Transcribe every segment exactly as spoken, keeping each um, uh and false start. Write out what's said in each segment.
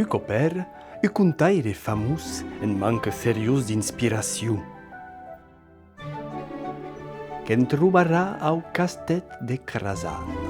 Un còp èra, un contaire famós en manca seriós d'inspiracion. Que'n trobarà au castèth de Crasana.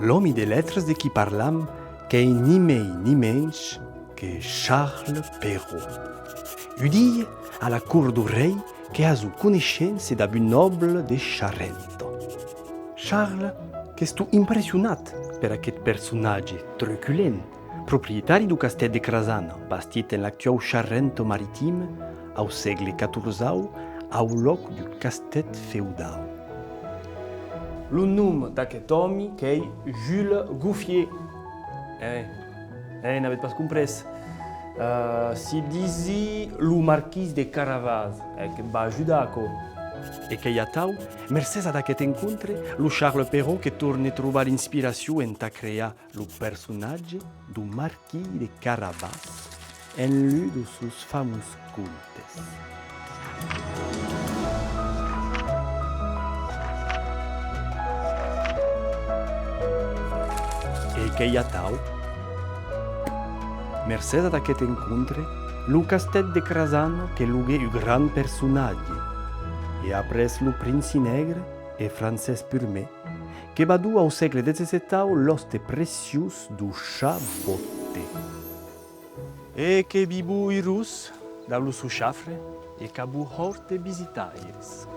L'òmi de letras de qui parlam qu'ei ni mei ni mensh que Charles Perrault. Un dia, a la cort deu rei, que hasó coneishença dab un nòble de Charenta. Charles qu'estó impressionat per aqueth personatge truculent, proprietari deu castèth de Crasana, bastit en l'actuau Charenta Maritima au sègle quatorzau, au lòc d'un castèth feudau. Lo nom d'aqueth òmi qu'ei Jules Gouffier. Eh, eh, n'avetz pas comprés. Eh, si disi lo marquís de Carabàs, eh, que't va ajudar, aquò. E qu'ei atau, mercés ad aqueth encontre, lo Charles Perrault que torne trobar l'inspiracion entà crear lo personatge deu marquís de Carabàs en l'un deus sos famós contes. E qu'ei atau, mercés ad aqueth encontre, lo castèth de Crasana que loguè un gran personatge, e après lo Princi Negre e Francés Purmèr, que vadó au sègle dètz-e-setau l'òste preciós deu Chabòte. E que vivó urós dab lo sòn chafre e qu'avó hòrt de visitaires.